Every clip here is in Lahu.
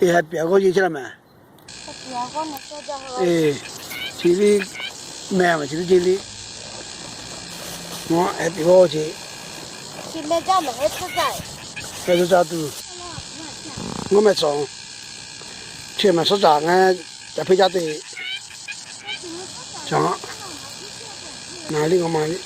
Te heh piˍ g'awˇ ce chehˇ la mehˍ. Chi liˇ mehˍ maˬ chi teˇ ce liˇ. Ngaw heh piˍ g'awˇ ce. Heh tcuhˇ caˇ tuˬ. Ngaw mehˍ cawˬ. Chi mehˍ suhˉ caꞈ ngaˬ ca hpeˇ caˇ te. Ngaˬ liˇ ngaˬ ma liˇ.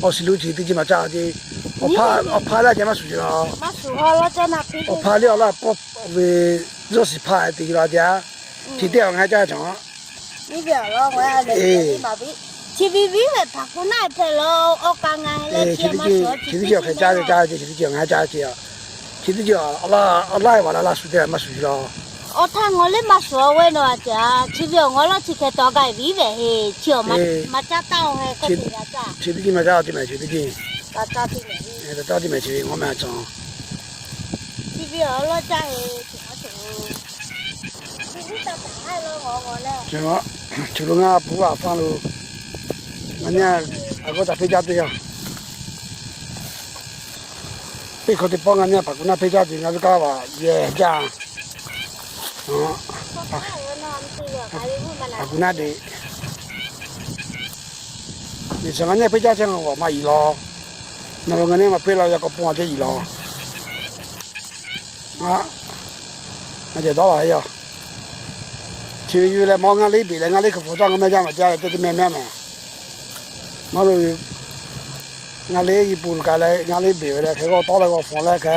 Awˬ shiˍ lo chi teˇ ce maˬ caˇ ce. Awˬ hpaˇ leh a ceh maˇ shuˍ ce la. Awˬ hpaˇ leh awˬ laˇ pawˆ ve zuhˇ shiˍ hpaˇ te ce la ce. Chi teˇ awˬ ngaˬ caˇ caˬ. Chi ve viˉ ve hpaˍ k'o naˆ hpehꞈ la, awˬ k'a ngaˬ leh chi teˇ ce awˬ hk'e caˇ caˇ ce, chi teˇ ce awˬ ngaˬ caˇ ce. Chi teˇ ce awˬ laˇ awˬ laˇ ve laˇ laˇ shuˍ te maˇ shuˍ ce la. Awˬ htaˇ ngaˬ leh maˇ shuˍ ve nawˬ a ce. Chi ve awˬ ngaˬ lawˇ chi hk'e taw gaˬ viˉ ve heˆ. Chi awˬ maˇ caˇ taˇ-oˬ heh k'oˆ te g'a caˇ. Chi teˇ ce maˇ caˇ te mehˍ chi teˇ ce. Taˇ caˇ te mehˍ. Taˇ caˇ te mehˍ chi ve ngaˬ mehˍ cawˬ. Chi ve awˬ lawˇ caˇ heˆ. Chi hk'a shuˍ. Chi lo ngaˬ pui a faˇ lo, ngaˬ nyi a g'awˇ ca hpeˇ caˇ te yaˇ. Teˇ hk'awꞈ teˇ pawˆ ngaˬ nyi hpaˍ kuˬ naˆ hpeˇ caˇ te ngaˬ ve kaˇ vaˬ yehˬ jaˇ. Hpaˍ kuˬ naˆ deꞈ. Neˬ shaˍ ngaˬ nyi hpeˇ caˇ chehˇ ngaˬ g'awˬ maˇ yiˍ law. Nawˬ lo ngaˬ nyi maˇ hpeˇ la yaˇ k'awꞈ pon a ceh yiˍ law. Ngaˬ ceh dawˇ la yaˇ. Chi ve yuˬ leh mawˇ ngaˇ liˇ beˬ leh ngaˇ liˇ hk'e hpfuhˇ caˇ ngaˬ mehˆ jaˇ maˬ jaˇ leh teˇ teˇ mehˆ mehˆ maˬ. Maˇ lo ngaˇ liˇ yi pun kaꞈ leh ngaˇ liˇ beˬ ve leh hk'e g'awˇ tawˉ leh g'awˇ hpfuhˇ leh hk'e.